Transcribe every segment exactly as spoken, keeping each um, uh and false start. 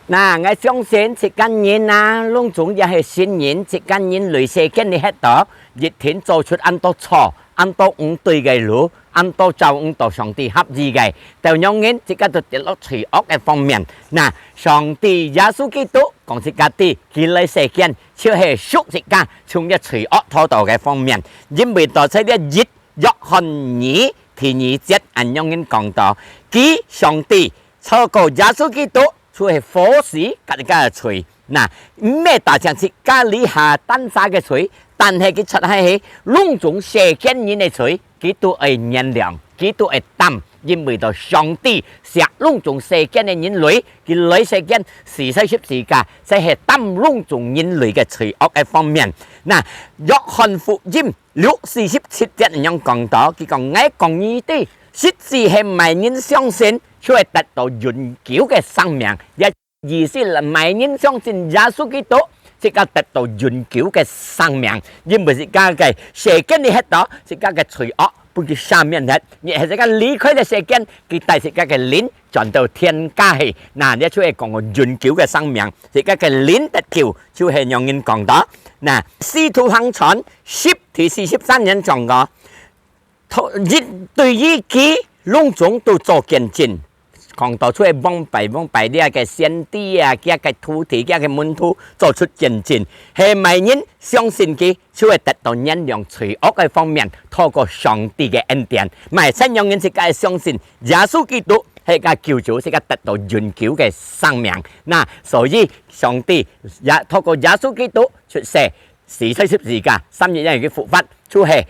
那，𠊎相信自家人啊，攏總也係信人，自家人來世間裡歇到，一定做出恁多錯、恁多毋對个路、恁多做毋到上帝合意个，到樣人自家都跌落罪惡个方面。那，上帝耶穌基督講自家知，佢來世間就係贖自家，從這罪惡討到个方面。因為到在這一 約翰二第二節恁樣人講到，佢上帝透過耶穌基督，就係付死自家个罪。那，毋係單淨自家這下單儕个罪，但係佢出來係攏總世間人个罪，佢都愛原諒，佢都愛擔，因為到上帝惜攏總世間个人類，佢來世間死在十字架，就係擔攏總人類个罪惡个方面。那，約翰福音 六四十七節恁樣講到，佢講：「𠊎講你知，實際係麼人相信，就會得到永久个生命。」這意思係麼人相信耶穌基督，自家得到永久个生命，因為自家个世間裡歇到，自家个罪惡分佢赦免忒，也係自家離開了世間，佢帶自家个靈轉到天家去。那，這就係講永久个生命，自家个靈得救，就係恁樣講到。那，使徒行傳十 第四十三節講到，一對於佢攏總都做見證，講到出來往擺往擺這个先知啊，佢个徒弟，佢个門徒做出見證，係麼人相信佢，就會得到原諒罪惡个方面，透過上帝个恩典。麼人樣人自家相信耶穌基督係个救主，自家得到永久个生命。那，所以上帝也透過耶穌基督出世，死在十字架，三日以後佢復活，就係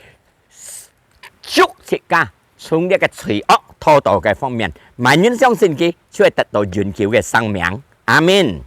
贖自家從這个罪惡討到个方面，麼人相信佢，就會得到永久个生命。阿們。